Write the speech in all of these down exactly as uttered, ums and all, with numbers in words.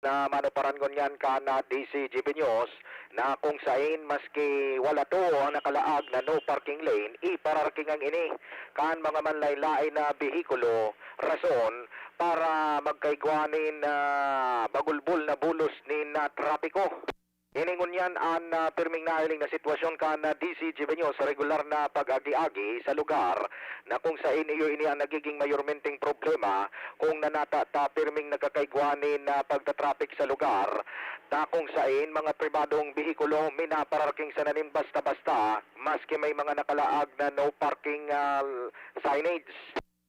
na manuparan ngunyan kan, ah, D C G B News na kung sain maski wala to ang nakalaag na no parking lane, ipararkingan ini kan mga manlain-lain na behikulo, rason para magkaigwa nin, ah, bagulbol na bulos nin, ah, trapiko. Ini ngunyan an, ah, pirming nahiling na sitwasyon kan, ah, D C G B News sa regular na pag-agi-agi sa lugar na kung sain iyo ini ang nagiging mayormenteng problema kung nanata ta pirming nagkakaigwa nin, ah, pagtatrapik sa lugar, ta kung sain mga pribadong behikulo minapararking sana nin basta-basta, maski may mga nakalaag na no parking, ah, signage.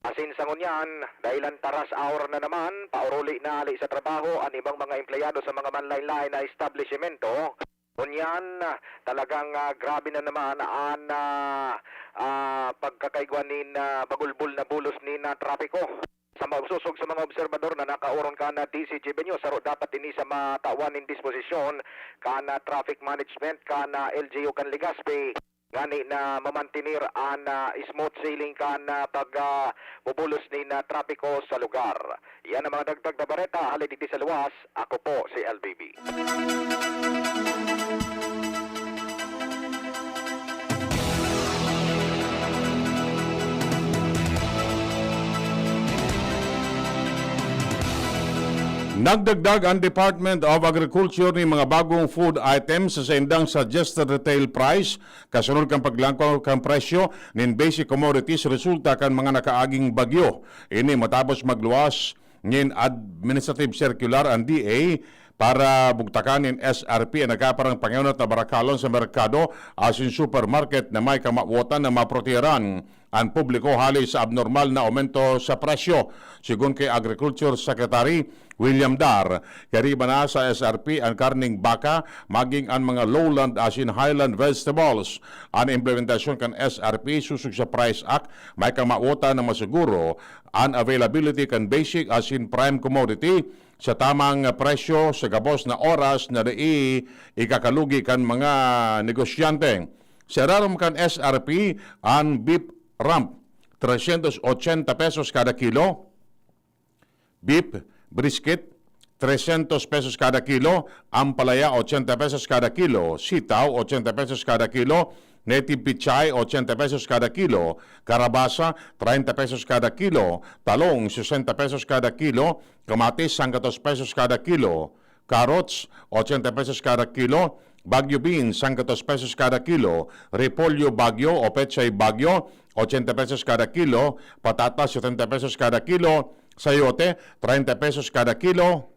Asin sa ngunyan, dahilan ta rush hour na naman, pauruli na hali sa trabaho an ibang mga empleyado sa mga manlain-lain na establisimento. Ngunyan, talagang, ah, grabe na naman an, ah, ah, pagkakaigwa nin, ah, bagulbol na bulos nin, ah, trapiko. Sa mausosog sa mga obserbador na nakaoron kan, ah, D C G B News, saro dapat ini sa matawan nin disposisyon kan, ah, traffic management kan, ah, L G U kan Legazpi, ngani na mamantener an, ah, smooth sailing kan, ah, pag, ah, bubulos nin, ah, trapiko sa lugar. Yan ang mga dagdag na bareta hali digdi sa luwas. Ako po si L B B. Nagdagdag ang Department of Agriculture nin mga bagong food items sa saindang suggested retail price kasunod kan paglangkaw kan presyo nin basic commodities resulta kan mga nakaaging bagyo. Ini matapos magluwas nin administrative circular ang D A para bugtakan nin S R P an nagkaparang pangenot na barakalon sa merkado asin supermarket na may kamawotan na maprotehiran an publiko hali sa abnormal na aumento sa presyo. Segun kay Agriculture Secretary William Dar, kaiba na sa S R P an karneng baka, maging an mga lowland asin highland vegetables. An implementasyon kan S R P sosog sa Price Act may kamawotan na masuguro an availability kan basic asin prime commodity sa tamang presyo sa gabos na oras na dai ikakalugi kan mga negosyante. Sa irarom kan S R P, an beef rump, trescientos ochenta pesos kada kilo, beef brisket, trescientos pesos kada kilo, ampalaya, ochenta pesos kada kilo, sitaw, ochenta pesos kada kilo, native pechay, ochenta pesos kada kilo, karabasa, treinta pesos kada kilo, talong, sesenta pesos kada kilo, kamatis, sanggatos pesos kada kilo, carrots, ochenta pesos kada kilo, Baguio beans, sanggatos pesos kada kilo, repolyo Baguio o pechay Baguio, ochenta pesos kada kilo, patatas, setenta pesos kada kilo, sayote, treinta pesos kada kilo,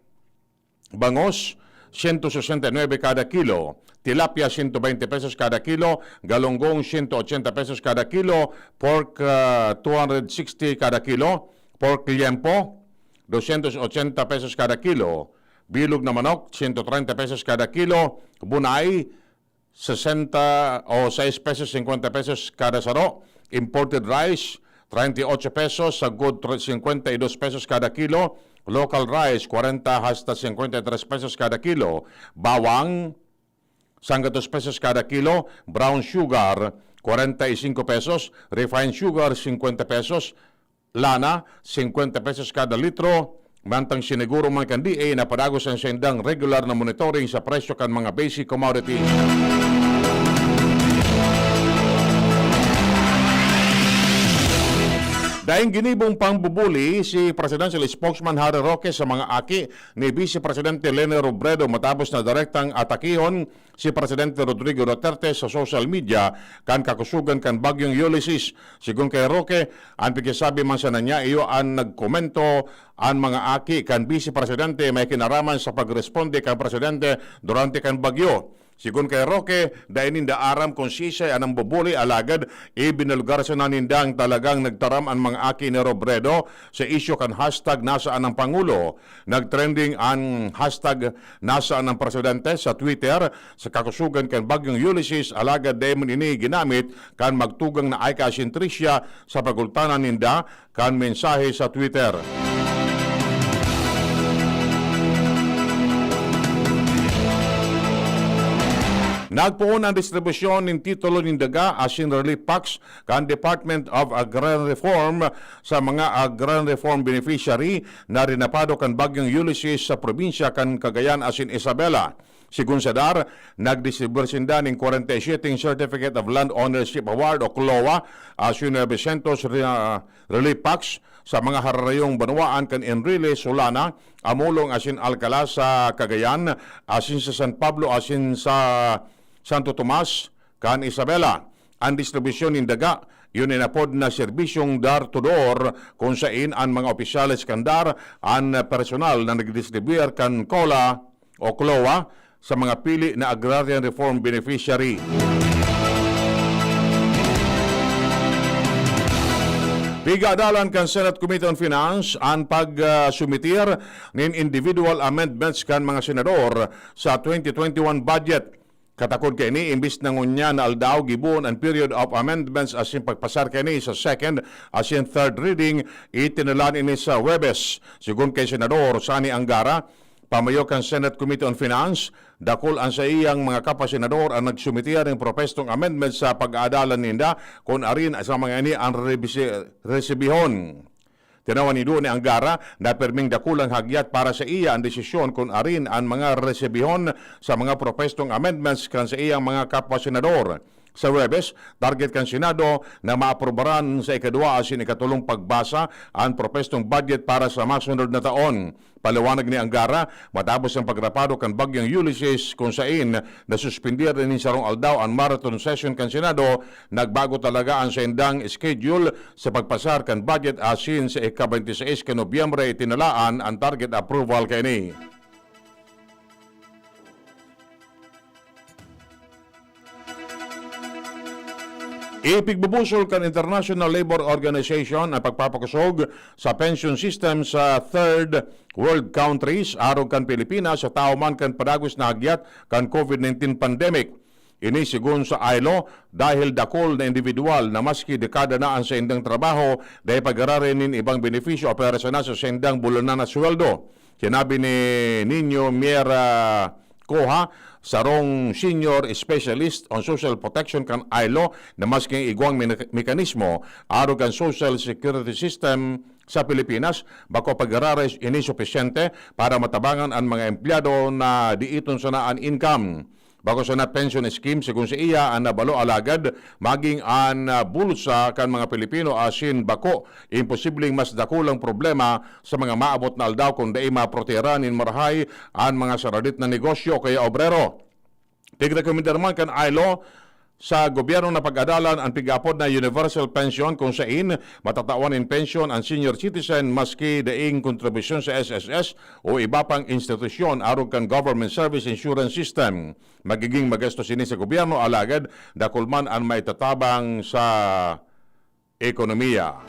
bangus, ciento sesenta y nueve kada kilo, tilapia, ciento veinte pesos kada kilo, galunggong, ciento ochenta pesos kada kilo, pork, ah, two hundred sixty kada kilo, pork liempo, doscientos ochenta pesos kada kilo, bilog na manok, ciento treinta pesos kada kilo, bunay, sesenta o sais pesos, cincuenta pesos kada saro, imported rice, treinta y ocho pesos, sagkod, tre-, cincuenta y dos pesos kada kilo, local rice, cuarenta hasta cincuenta y tres pesos kada kilo, bawang, sanggatos pesos kada kilo, brown sugar, cuarenta y cinco pesos, refined sugar, cincuenta pesos, lana, cincuenta pesos kada litro, mantang siniguro man kan D A na padagos an saindang regular na monitoring sa presyo kan mga basic commodities. Daing ginibong pangbubuli si Presidential Spokesman Harry Roque sa mga aki ni Vice Presidente Leni Robredo matapos na direktang atakihon si Presidente Rodrigo Duterte sa social media kan kakusogan kan Bagyong Ulysses. Segun kay Roque, an pigkasabi man sana niya iyo an nagkomento an mga aki kan Vice Presidente may kinaraman sa pagresponde kan Presidente durante kan bagyo. Segun kay Roque, dai ninda aram kun siisay an nambubuli, alagad ibinulgar sana ninda an talagang nagtaram an mga aki ni Robredo sa isyu kan hashtag Nasaan ang Pangulo. Nagtrending an hashtag Nasaan ang Presidente sa Twitter sa kakusogan kan Bagyong Ulysses, alagad dai man ini ginamit kan magtugang na Aika asin Tricia sa pagultanan ninda kan mensahe sa Twitter. Nagpoon an distribusyon nin titulo nin daga asin relief packs kan Department of Agrarian Reform sa mga agrarian reform beneficiary na rinapado kan Bagyong Ulysses sa probinsya kan Cagayan asin Isabela. Sigon sa DAR, nagdistribuyar sinda nin kwarenta y siyete Certificate of Land Ownership Award o CLOA asin novecientos re-, relief packs sa mga hararayong banwaan kan Enrile, Solana, Amolong asin Alcala sa Cagayan, asin sa San Pablo asin sa Santo Tomas kan Isabela. An distribusyon nin daga, iyo an inapod na serbisyong door to door, kun sain an mga opisyales kan DAR, an personal na nagdistribuyar kan COLA o CLOA sa mga pili na agrarian reform beneficiary. Pigadalan kan Senate Committee on Finance an pag, ah, sumitir nin individual amendments kan mga senador sa twenty twenty-one budget. Katakod kaini, imbis na ngunyan na aldaw gibohon an period of amendments asin pagpasar kaini sa second asin third reading, itinalaan ini sa Huwebes. Sigon kay Senador Sonny Angara, pamayo kan Senate Committee on Finance, dakul an saiyang mga kapasenador an nagsumitir nin propestong amendment sa pag-aadalan ninda kun arin sa mga ini an rebisi-, resibihon. Tinawan nido ni Angara na pirming dakulang hagyat para sa iya an desisyon kun arin an mga resibihon sa mga propestong amendments kan sa iyang mga kapwa senador. Sa Huwebes, target kan Senado na maaprubaran sa ikadwa asin ikatolong pagbasa an propestong budget para sa masunod na taon. Paliwanag ni Angara, matapos ang pagrapado kan Bagyong Ulysses, kun sain nasuspindi nin sarong aldaw an marathon session kan Senado, nagbago talaga an saindang schedule sa pagpasar kan budget asin sa ika-twenty-six kan Nobyembre itinalaan an target approval kaini. Ipigbubusol kan International Labour Organization an pagpapakosog sa pension system sa Third World countries, arog kan Pilipinas, sa tawo man kan padagos na hagyat kan COVID nineteen pandemic. Ini sigon sa ILO, dahil dakul na individual na maski dekada na an saindang trabaho, dai pag-arari nin ibang benepisyo apwera sana sa saindang bulanan na sweldo. Sinabi ni Nino Miera Coha, sarong senior specialist on social protection kan ILO, na maski igwang mena-, mekanismo arog kan social security system sa Pilipinas, bako pag-arari ini supisyente para matabangan an mga empleyado na diiton sana an income. Bako sana pension scheme, sigon sa iya, an nabalo, alagad maging an, ah, bulsa kan mga Pilipino asin bako, imposibleng mas dakulang problema sa mga maabot na aldaw kun dai maproteharan nin marahay an mga saradit na negosyo o kaya obrero. Pigrekomendar man kan ILO sa gobyerno na pag-adalan an pig-aapod na universal pension, kun sain matatawan nin pension an senior citizen maski daing kontribusyon sa S S S o iba pang institusyon arog kan Government Service Insurance System. Magiging magastos ini sa gobyerno, alagad dakul man an maitatabang sa ekonomiya.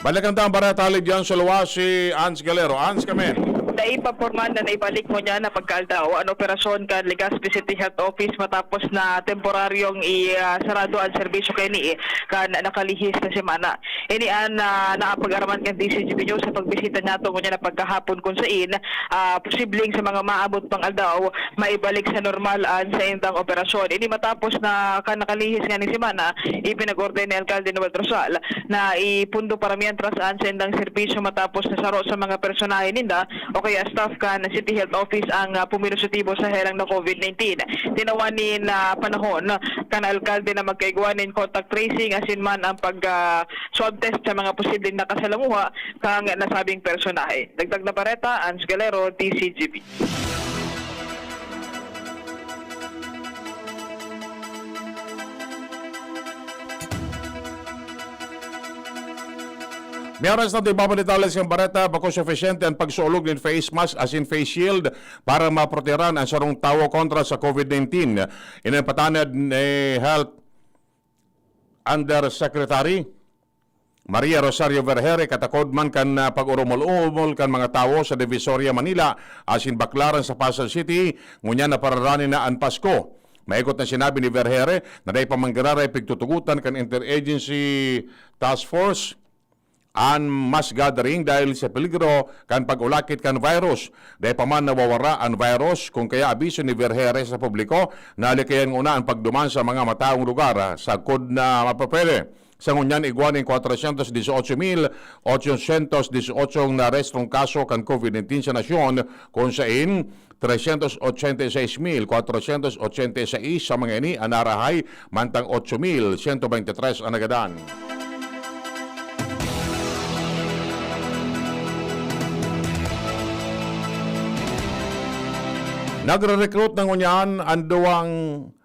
Balikan ta an bareta hali diyan sa luwas, si Ans Galero. Ans, kamen. Naipaporma na naibalik ngunyan na pagkaaldaw an operasyon kan Legazpi City Health Office matapos na temporaryong i, ah, sarado an serbisyo kaini kan nakalihis na semana. Ini an, ah, naapag-araman kan D C G P News sa pagbisita niya ngunyan na pagkahapon, kun sain, ah, posibleng sa mga maabot pang aldaw maibalik sa normal an saindang operasyon. Ini matapos na kan nakalihis nga ni semana, ipinag-order ni Alkalde Noel Rosal na ipundo para mientras an saindang serbisyo matapos na saro sa mga personahe ninda o kaya staff kan City Health Office ang, ah, puminositibo sa helang na COVID nineteen. Tinawan nin, ah, panahon kan alkalde na magkaigwa nin contact tracing asin man ang pag, ah, swab test sa mga posibleng nakasalamuha kan nasabing personahe. Dagdag na bareta, Ans Galero, D C G B. May oras na tayo, iba pa detalye sa bareta. Bako sufisyente an pagsuolog nin face mask asin face shield para maproteharan an sarong tawo kontra sa COVID nineteen. Ini an patanad ni Health Undersecretary Maria Rosario Vergeire, katakod man kan, ah, pag-urumol-umol kan mga tawo sa Divisoria, Manila, asin Baclaran sa Pasay City, ngunyan na pararani na an Pasko. Maikot na sinabi ni Vergeire na dai pa manggiraray pigtutugotan kan Interagency Task Force an mass gathering dahil sa peligro kan pag-ulakit kan virus. Dai pa man nawawara an virus, kun kaya abiso ni Vergeire sa publiko na likayan nguna an pagduman sa mga mataong lugar, sagkod na mapapwede. Sa ngunyan, igwa nin kwatrosyentos dieciocho mil ochocientos dieciocho na rehistrong kaso kan COVID nineteen sa nasyon, kun sain trescientos ochenta y seis mil cuatrocientos ochenta y seis sa mga ini an narahay, mantang ocho mil ciento veintitrés an nagadan. Nagre-recruit na ngunyan an duwang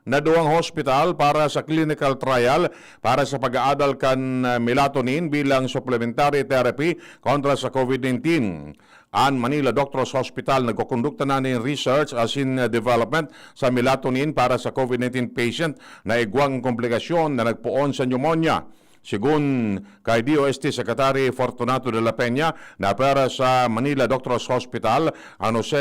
na duwang hospital para sa clinical trial para sa pag-aadal kan, ah, melatonin bilang supplementary therapy kontra sa COVID nineteen. An Manila Doctors Hospital nagkukondukta na nin research asin, ah, development sa melatonin para sa COVID nineteen patient na igwang komplikasyon na nagpoon sa pneumonia. Segun kay D O S T Secretary Fortunato de la Peña, na pwera sa Manila Doctors Hospital, an Jose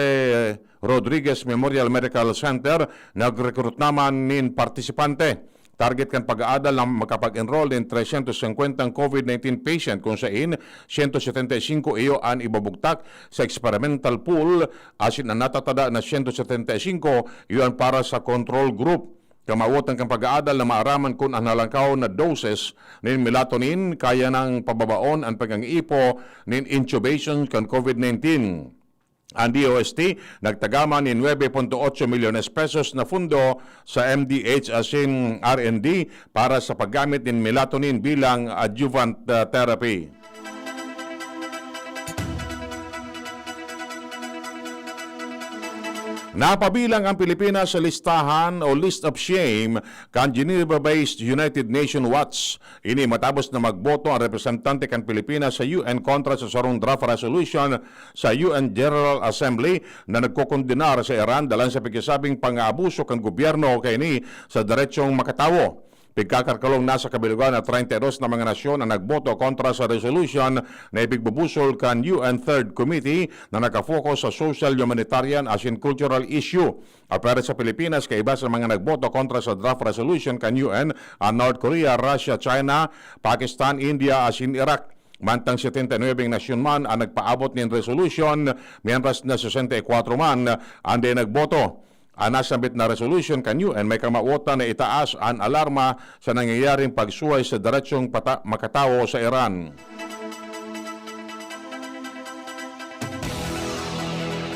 Rodriguez Memorial Medical Center, nagrekrut naman nin partisipante. Target kan pag-aadal na makapag-enroll nin tresyentos singkwenta COVID nineteen patient, kun sain siyento setenta y singko iyo an ibubugtak sa experimental pool, asin an natatada na siyento setenta y singko iyo an para sa control group. Kamawotan kan pag-aadal na maaraman kun an halangkaw na doses nin melatonin kaya nang pababaon an pag-iipo nin intubation kan COVID nineteen. An D O S T nagtagama nin nuebe punto otso milyones pesos na pundo sa M D H asin R and D para sa paggamit nin melatonin bilang adjuvant, ah, therapy. Napabilang ang Pilipinas sa listahan o list of shame kan Geneva-based United Nations Watch. Ini matapos na magboto ang representante kan Pilipinas sa U N kontra sa sarong draft resolution sa U N General Assembly na nagkokondenar sa Iran dalan sa pagkasabing pang-aabuso kan gobyerno kaini sa deretsong makatawo. Pigkakarkalong nasa kabilugan na treinta y dos na mga nasyon ang nagboto kontra sa resolution na ipigbubusol kan U N Third Committee na nakafocus sa social, humanitarian asin cultural issue. Apwera sa Pilipinas, kaiba sa mga nagboto kontra sa draft resolution kan U N, an North Korea, Russia, China, Pakistan, India asin Iraq. Mantang setenta y nuebe nasyon man an nagpaabot nin resolution, mientras na sesenta y kwatro man an dai nagboto. An nasambit na resolution kan U N may kamawotan na itaas an alarma sa nangyayaring pagsuhay sa deretsong pata-, makatawo sa Iran.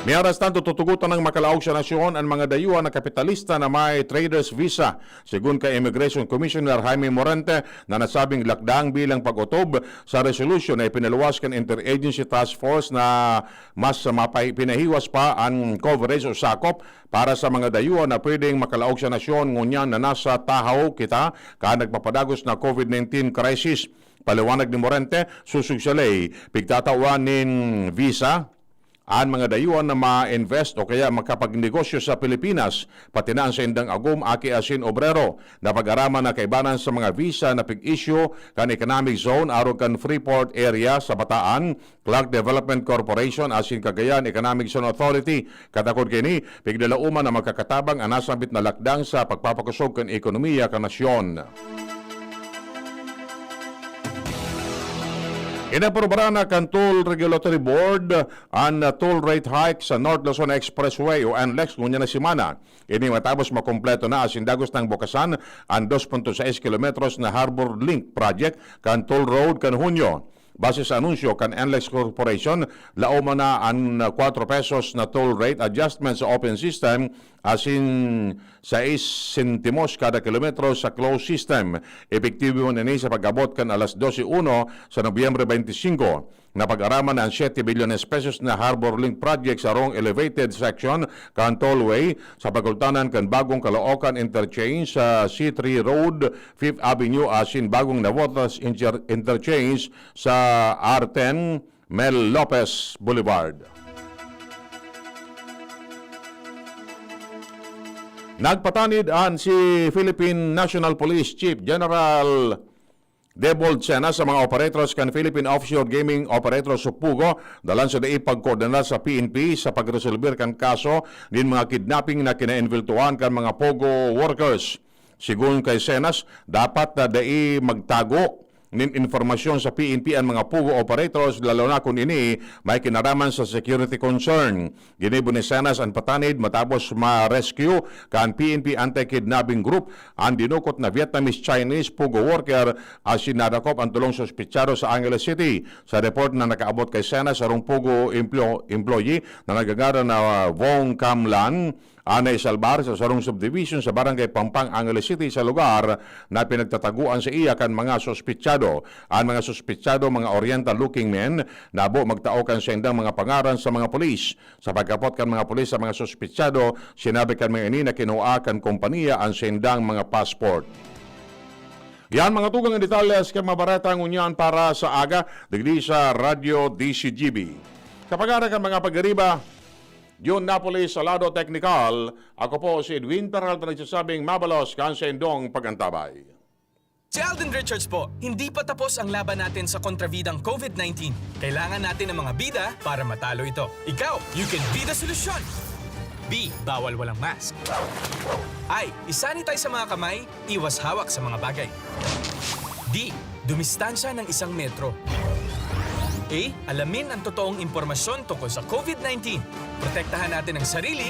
Mientras tanto, tutugotan ng makalaog sa nasyon an mga dayuhan na kapitalista na may trader's visa. Segun kay Immigration Commissioner Jaime Morente, na nasabing lakdang bilang pag-otob sa resolution na ipinaluwas kan Interagency Task Force na mas mapay-, pinahiwas pa an coverage o sakop para sa mga dayuhan na pwedeng makalaog sa nasyon ngunyan na nasa tahaw kita kan nagpapadagos na COVID nineteen crisis. Paliwanag ni Morente, sosog sa ley, pigtatawan nin visa an mga dayuhan na ma-invest o kaya makapagnegosyo sa Pilipinas, pati na an saindang agom, aki asin obrero. Napag-araman na kaibanan sa mga visa na pig-issue kan economic zone arog kan Freeport Area sa Bataan, Clark Development Corporation asin Cagayan Economic Zone Authority. Katakod kaini, piglalauman na magkakatabang an nasambit na lakdang sa pagpapakosog kan ekonomiya kan nasyon. Inaprobaran na kan Toll Regulatory Board an, uh, toll rate hike sa North Luzon Expressway o NLEX ngunyan na semana. Ini matapos makumpleto na asin dagos nang bukasan an dos punto sais kilometros na Harbor Link Project kan toll road kan Hunyo. Base sa anunsyo kan NLEX Corporation, laoman na an, uh, kwatro pesos na toll rate adjustment sa open system asin sais sentimos kada kilometro sa closed system. Epektibo man ini sa pag-abot kan alas dose uno sa Nobyembre twenty-five. Napag-araman na an siete bilyones pesos na Harbor Link Project sa sarong elevated section kan tollway sa pagultanan kan bagong Caloocan Interchange sa C three Road, Fifth Avenue asin bagong Navotas Inter-, Interchange sa R ten Mel Lopez Boulevard. Nagpatanid an si Philippine National Police Chief General Debold Sena sa mga operators kan Philippine Offshore Gaming Operators o PUGO, dalan sa dai pagkoordinar sa P N P sa pagresolber kan kaso nin mga kidnapping na kinaembultuhan kan mga POGO workers. Sigon kay Senas, dapat na dai magtago nin impormasyon sa P N P an mga pugo operators, lalo na kun ini may kinaraman sa security concern. Ginibo ni Cenas an patanid matapos ma-rescue kan P N P Anti-Kidnapping Group an dinukot na Vietnamese-Chinese pugo worker asin nadakop an tolong suspetsado sa Angeles City. Sa report na nakaabot kay Cenas, sarong pugo emplo-, employee na nagngangaran na Vong Kam Lan, an naisalbar sa sarong subdivision sa Barangay Pampang, Angeles City, sa lugar na pinagtataguan sa iya kan mga suspetsado. An mga suspetsado, mga Oriental-looking men, nabo magtao kan saindang mga pangaran sa mga pulis. Sa pagkapot kan mga pulis sa mga suspetsado, sinabi kan mga ini na kinua kan kompanya an saindang mga passport. Yan, mga tugang, ang detalye sa mga bareta ngunyan para sa aga, digdi sa Radyo D C G B. Sa pag-aarag kan mga pag-ariba, Jun Napoli sa lado teknikal, ako po si Edwin Peralta nagsasabing mabalos kan saindong pag-antabay. Si Alden Richards po, hindi pa tapos ang laban natin sa kontrabidang COVID nineteen. Kailangan natin ng mga bida para matalo ito. Ikaw, you can be the solution! B, bawal walang mask. I, isanitize sa mga kamay, iwas hawak sa mga bagay. D, dumistansya ng isang metro. A, alamin ang totoong impormasyon tungkol sa COVID nineteen. Protektahan natin ang sarili